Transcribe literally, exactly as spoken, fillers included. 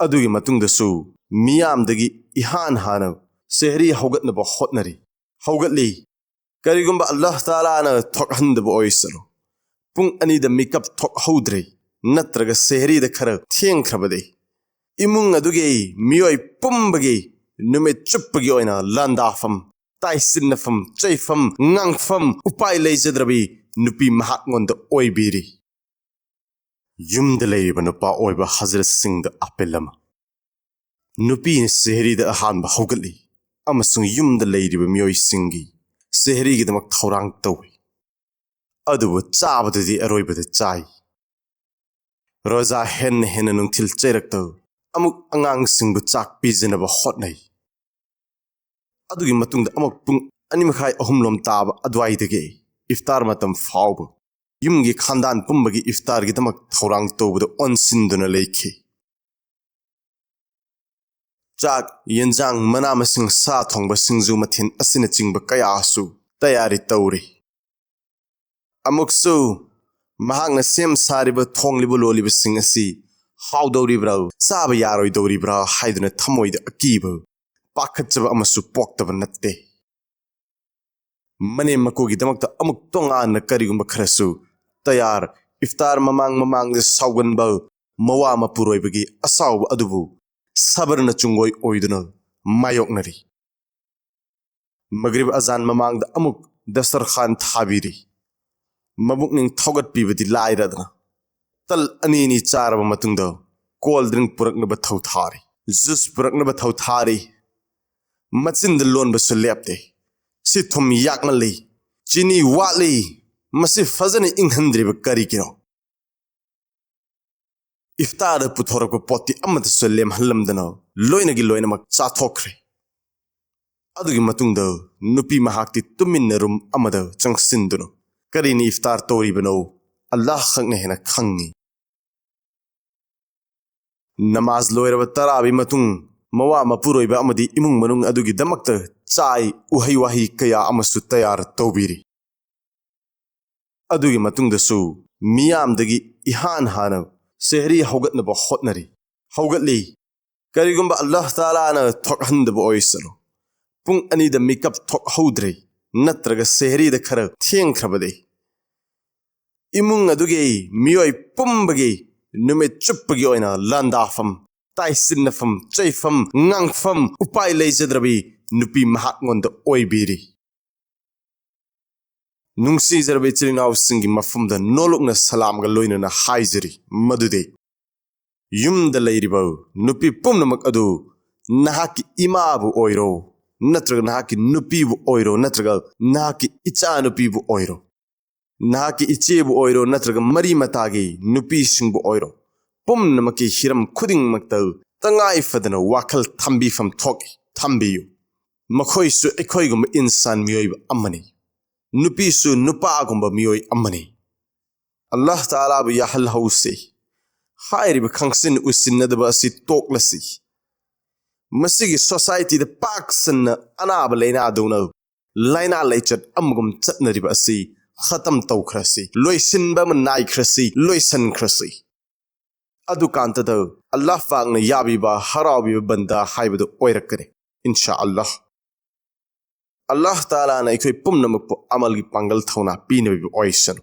ꯑꯗꯨꯒꯤ ꯃꯇꯨꯡꯗꯁꯨ ꯃꯤꯌꯥꯝꯗꯒꯤ ꯏꯍꯥꯟ ꯍꯥꯟꯅ ꯁꯦꯍꯔꯤ ꯍꯧꯒꯠꯅꯕ ꯍꯣꯠꯅꯔꯤ꯫ ꯍꯧꯒꯠꯂꯤ꯫ ꯀꯔꯤꯒꯨꯝꯕ ꯑꯜꯂꯥꯍ ꯇꯥꯂꯥꯅ ꯊꯣꯛꯍꯟꯗꯕ ꯑꯣꯏꯁꯅꯨ, ꯄꯨꯡ ꯑꯅꯤꯗ ꯃꯤꯀꯞ ꯊꯣꯛꯍꯧꯗ꯭ꯔꯦ, ꯅꯠꯇ꯭ꯔꯒ ꯁꯦꯍꯔꯤꯗ ꯈꯔ ꯊꯦꯡꯈ꯭ꯔꯕꯗꯤ ꯏꯃꯨꯡ ꯑꯗꯨꯒꯤ ꯃꯤꯑꯣꯏ ꯄꯨꯝꯕꯒꯤ ꯅꯨꯃꯤꯠ ꯆꯨꯞꯄꯒꯤ ꯑꯣꯏꯅ ꯂꯥꯟꯗꯥꯐꯝ, ꯇꯥꯏꯁꯤꯟꯅꯐꯝ, ꯆꯩꯐꯝ, ꯉꯥꯡꯐꯝ, ꯎꯄꯥꯏ ꯂꯩꯖꯗ꯭ꯔꯕꯤ ꯅꯨꯄꯤ ꯃꯍꯥꯛꯉꯣꯟꯗ ꯑꯣꯏꯕꯤꯔꯤ꯫ ꯌꯨꯝꯗ ꯂꯩꯔꯤꯕ ꯅꯨꯄꯥ ꯑꯣꯏꯕ ꯍꯖꯔꯠꯁꯤꯡꯗ ꯑꯄꯤꯜ ꯑꯃ꯫ ꯅꯨꯄꯤꯅ ꯁꯦꯍꯔꯤꯗ ꯑꯍꯥꯟꯕ ꯍꯧꯒꯠꯂꯤ ꯑꯃꯁꯨꯡ ꯌꯨꯝꯗ ꯂꯩꯔꯤꯕ ꯃꯤꯑꯣꯏꯁꯤꯡꯒꯤ ꯁꯦꯍꯔꯤꯒꯤꯗꯃꯛ ꯊꯧꯔꯥꯡ ꯇꯧꯏ꯫ ꯑꯗꯨꯕꯨ ꯆꯥꯕꯗꯨꯗꯤ ꯑꯔꯣꯏꯕꯗ ꯆꯥꯏ꯫ ꯔꯣꯖꯥ ꯍꯦꯟꯅ ꯍꯦꯟꯅ ꯅꯨꯡꯊꯤꯜ ꯆꯩꯔꯛꯇ ꯑꯃꯨꯛ ꯑꯉꯥꯡꯁꯤꯡꯕꯨ ꯆꯥꯛ ꯄꯤꯖꯅꯕ ꯍꯣꯠꯅꯩ꯫ ꯑꯗꯨꯒꯤ ꯃꯇꯨꯡꯗ ꯑꯃꯨꯛ ꯄꯨꯡ ꯑꯅꯤ ꯃꯈꯥꯏ, ꯑꯍꯨꯝ ꯂꯣꯝ ꯇꯥꯕ ꯑꯗꯨꯋꯥꯏꯗꯒꯤ ꯏꯐꯇꯥꯔ ꯃꯇꯝ ꯐꯥꯎꯕ ꯌꯨꯝꯒꯤ ꯈꯥꯟꯗꯥꯟ ꯄꯨꯝꯕꯒꯤ ꯏꯐꯇꯥꯔꯒꯤꯗꯃꯛ ꯊꯧꯔꯥꯡ ꯇꯧꯕꯗ ꯑꯣꯟꯁꯤꯟꯗꯨꯅ ꯂꯩꯈꯤ꯫ ꯆꯥꯛ, ꯌꯦꯟꯖꯥꯡ, ꯃꯅꯥ ꯃꯁꯤꯡ, ꯁꯥ ꯊꯣꯡꯕ, ꯁꯤꯡꯖꯨ ꯃꯊꯦꯜ ꯑꯁꯤꯅꯆꯤꯡꯕ ꯀꯌꯥꯁꯨ ꯇꯌꯥꯔꯤ ꯇꯧꯔꯤ꯫ ꯑꯃꯨꯛꯁꯨ ꯃꯍꯥꯛꯅ ꯁꯦꯝ ꯁꯥꯔꯤꯕ, ꯊꯣꯡꯂꯤꯕ, ꯂꯣꯜꯂꯤꯕꯁꯤꯡ ꯑꯁꯤ ꯍꯥꯎꯗꯧꯔꯤꯕ꯭ꯔꯥ, ꯆꯥꯕ ꯌꯥꯔꯣꯏꯗꯧꯔꯤꯕ꯭ꯔꯥ ꯍꯥꯏꯗꯨꯅ ꯊꯃꯣꯏꯗ ꯑꯀꯤꯕ, ꯄꯥꯈꯠꯆꯕ ꯑꯃꯁꯨ ꯄꯣꯛꯇꯕ ꯅꯠꯇꯦ꯫ ꯃꯅꯦꯝ ꯃꯀꯨꯒꯤꯗꯃꯛꯇ ꯑꯃꯨꯛ ꯇꯣꯉꯥꯟꯅ ꯀꯔꯤꯒꯨꯝꯕ ꯈꯔꯁꯨ ꯇꯌꯥꯔ, ꯏꯐꯇꯥꯔ ꯃꯃꯥꯡ ꯃꯃꯥꯡꯗ ꯁꯥꯎꯒꯟꯕ ꯃꯋꯥ ꯃꯄꯨꯔꯣꯏꯕꯒꯤ ꯑꯁꯥꯎꯕ ꯑꯗꯨꯕꯨ ꯁꯕꯔꯅ ꯆꯨꯡꯒꯣꯏ ꯑꯣꯏꯗꯨꯅ ꯃꯥꯌꯣꯛꯅꯔꯤ꯫ ꯃꯒ꯭ꯔꯤꯕ ꯑꯖꯥꯟ ꯃꯃꯥꯡꯗ ꯑꯃꯨꯛ ꯗꯁꯇꯔꯈꯥꯟ ꯊꯥꯕꯤꯔꯤ꯫ ꯃꯕꯨꯛꯅꯤꯡ ꯊꯧꯒꯠꯄꯤꯕꯗꯤ ꯂꯥꯏꯔꯗꯅ, ꯇꯜ ꯑꯅꯤ ꯑꯅꯤ ꯆꯥꯔꯕ ꯃꯇꯨꯡꯗ ꯀꯣꯜ ꯗ꯭ꯔꯤꯡ ꯄꯨꯔꯛꯅꯕ ꯊꯧꯊꯥꯔꯤ, ꯖꯨꯁ ꯄꯨꯔꯛꯅꯕ ꯊꯧꯊꯥꯔꯤ꯫ ꯃꯆꯤꯟꯗ ꯂꯣꯟꯕꯁꯨ ꯂꯦꯞꯇꯦ꯫ "ꯁꯤ ꯊꯨꯝ ꯌꯥꯛꯃꯜꯂꯤ, ꯆꯤꯅꯤ ꯋꯥꯠꯂꯤ, ꯃꯁꯤ ꯐꯖꯅ ꯏꯪꯍꯟꯗ꯭ꯔꯤꯕ ꯀꯔꯤꯒꯤꯅꯣ?" ꯏꯐꯇꯥꯔꯗ ꯄꯨꯊꯣꯔꯛꯄ ꯄꯣꯠꯇꯤ ꯑꯃꯠꯇꯁꯨ ꯂꯦꯝꯍꯜꯂꯝꯗꯅ ꯂꯣꯏꯅꯒꯤ ꯂꯣꯏꯅꯃꯛ ꯆꯥꯊꯣꯛꯈ꯭ꯔꯦ꯫ ꯑꯗꯨꯒꯤ ꯃꯇꯨꯡꯗ ꯅꯨꯄꯤ ꯃꯍꯥꯛꯇꯤ ꯇꯨꯃꯤꯟꯅ ꯔꯨꯝ ꯑꯃꯗ ꯆꯪꯁꯤꯟꯗꯨꯅ, "ꯀꯔꯤꯅ ꯏꯐꯇꯥꯔ ꯇꯧꯔꯤꯕꯅꯣ? ꯑꯜꯂꯥꯍ ꯈꯛꯅ ꯍꯦꯟꯅ ꯈꯪꯉꯤ"꯫ ꯅꯃꯥꯖ ꯂꯣꯏꯔꯕ ꯇꯔꯥꯕꯤ ꯃꯇꯨꯡ, ꯃꯋꯥ ꯃꯄꯨꯔꯣꯏꯕ ꯑꯃꯗꯤ ꯏꯃꯨꯡ ꯃꯅꯨꯡ ꯑꯗꯨꯒꯤꯗꯃꯛꯇ ꯆꯥꯏ, ꯎꯍꯩ ꯋꯥꯍꯩ ꯀꯌꯥ ꯑꯃꯁꯨ ꯇꯌꯥꯔ ꯇꯧꯕꯤꯔꯤ꯫ ꯑꯗꯨꯒꯤ ꯃꯇꯨꯡꯗꯁꯨ ꯃꯤꯌꯥꯝꯗꯒꯤ ꯏꯍꯥꯟ ꯍꯥꯟꯅ ꯁꯦꯍꯔꯤ ꯍꯧꯒꯠꯅꯕ ꯍꯣꯠꯅꯔꯤ꯫ ꯍꯧꯒꯠꯂꯤ꯫ ꯀꯔꯤꯒꯨꯝꯕ ꯑꯜꯂꯥꯍ ꯇꯥꯂꯥꯅ ꯊꯣꯛꯍꯟꯗꯕ ꯑꯣꯏꯁꯅꯨ, ꯄꯨꯡ ꯑꯅꯤꯗ ꯃꯤꯀꯞ ꯊꯣꯛꯍꯧꯗ꯭ꯔꯦ, ꯅꯠꯇ꯭ꯔꯒ ꯁꯦꯍꯔꯤꯗ ꯈꯔ ꯊꯦꯡꯈ꯭ꯔꯕꯗꯤ, ꯏꯃꯨꯡ ꯑꯗꯨꯒꯤ ꯃꯤꯑꯣꯏ ꯄꯨꯝꯕꯒꯤ ꯅꯨꯃꯤꯠ ꯆꯨꯞꯄꯒꯤ ꯑꯣꯏꯅ ꯂꯥꯟꯗꯥꯐꯝ, ꯇꯥꯏꯁꯤꯟꯅꯐꯝ, ꯆꯩꯐꯝ, ꯉꯥꯡꯐꯝ, ꯎꯄꯥꯏ ꯂꯩꯖꯗ꯭ꯔꯕꯤ ꯅꯨꯄꯤ ꯃꯍꯥꯛꯉꯣꯟꯗ ꯑꯣꯏꯕꯤꯔꯤ꯫ ꯅꯨꯡꯁꯤꯖꯔꯕ ꯏꯆꯤꯜ ꯏꯅꯥꯎꯁꯤꯡꯒꯤ ꯃꯐꯝꯗ ꯅꯣꯂꯨꯛꯅ ꯁꯂꯥꯝꯒ ꯂꯣꯏꯅꯅ ꯍꯥꯏꯖꯔꯤ ꯃꯗꯨꯗꯤ, ꯌꯨꯝꯗ ꯂꯩꯔꯤꯕ ꯅꯨꯄꯤ ꯄꯨꯝꯅꯃꯛ ꯑꯗꯨ ꯅꯍꯥꯛꯀꯤ ꯏꯃꯥꯕꯨ ꯑꯣꯏꯔꯣ, ꯅꯠꯇ꯭ꯔꯒ ꯅꯍꯥꯛꯀꯤ ꯅꯨꯄꯤꯕꯨ ꯑꯣꯏꯔꯣ, ꯅꯠꯇ꯭ꯔꯒ ꯅꯍꯥꯛꯀꯤ ꯏꯆꯥꯅꯨꯄꯤꯕꯨ ꯑꯣꯏꯔꯣ, ꯅꯍꯥꯛꯀꯤ ꯏꯆꯦꯕꯨ ꯑꯣꯏꯔꯣ, ꯅꯠꯇ꯭ꯔꯒ ꯃꯔꯤ ꯃꯇꯥꯒꯤ ꯅꯨꯄꯤꯁꯤꯡꯕꯨ ꯑꯣꯏꯔꯣ, ꯄꯨꯝꯅꯃꯛꯀꯤ ꯍꯤꯔꯝ ꯈꯨꯗꯤꯡꯃꯛꯇ ꯇꯉꯥꯏ ꯐꯗꯅ ꯋꯥꯈꯜ ꯊꯝꯕꯤꯐꯝ ꯊꯣꯛꯏ, ꯊꯝꯕꯤꯌꯨ꯫ ꯃꯈꯣꯏꯁꯨ ꯑꯩꯈꯣꯏꯒꯨꯝꯕ ꯏꯟꯁꯥꯟ ꯃꯤꯑꯣꯏꯕ ꯑꯃꯅꯤ꯫ ꯅꯨꯄꯤꯁꯨ ꯅꯨꯄꯥꯒꯨꯝꯕ ꯃꯤꯑꯣꯏ ꯑꯃꯅꯤ꯫ ꯑꯜꯂꯥꯍ ꯇꯥꯂꯥꯕꯨ ꯌꯥꯍꯜꯍꯧꯁꯤ꯫ ꯍꯥꯏꯔꯤꯕ ꯈꯪꯁꯤꯟ ꯎꯁꯤꯟꯅꯗꯕ ꯑꯁꯤ ꯇꯣꯛꯂꯁꯤ꯫ ꯃꯁꯤꯒꯤ ꯁꯣꯁꯥꯏꯇꯤꯗ ꯄꯥꯛ ꯁꯟꯅ ꯑꯅꯥꯕ ꯂꯥꯏꯅꯥꯗꯧꯅ ꯂꯥꯏꯅꯥ ꯂꯥꯏꯆꯠ ꯑꯃꯒꯨꯝ ꯆꯠꯅꯔꯤꯕ ꯑꯁꯤ ꯈꯇꯝ ꯇꯧꯈ꯭ꯔꯁꯤ, ꯂꯣꯏꯁꯤꯟꯕ ꯑꯃ ꯅꯥꯏꯈ꯭ꯔꯁꯤ, ꯂꯣꯏꯁꯟꯈ꯭ꯔꯁꯤ꯫ ꯑꯗꯨꯀꯥꯟꯇꯗ ꯑꯜꯂꯥꯍ ꯄꯥꯛꯅ ꯌꯥꯕꯤꯕ, ꯍꯔꯥꯎꯕꯤꯕ ꯕꯟꯗꯥ ꯍꯥꯏꯕꯗꯨ ꯑꯣꯏꯔꯛꯀꯅꯤ, ꯏꯟꯁꯥ ꯑꯜꯂꯥꯍ꯫ ꯑꯜꯂꯥꯍ ꯇꯥꯂꯥꯅ ꯑꯩꯈꯣꯏ ꯄꯨꯝꯅꯃꯛꯄꯨ ꯑꯃꯜꯒꯤ ꯄꯥꯡꯒꯜ ꯊꯧꯅꯥ ꯄꯤꯅꯕꯤꯕ ꯑꯣꯏꯁꯅꯨ꯫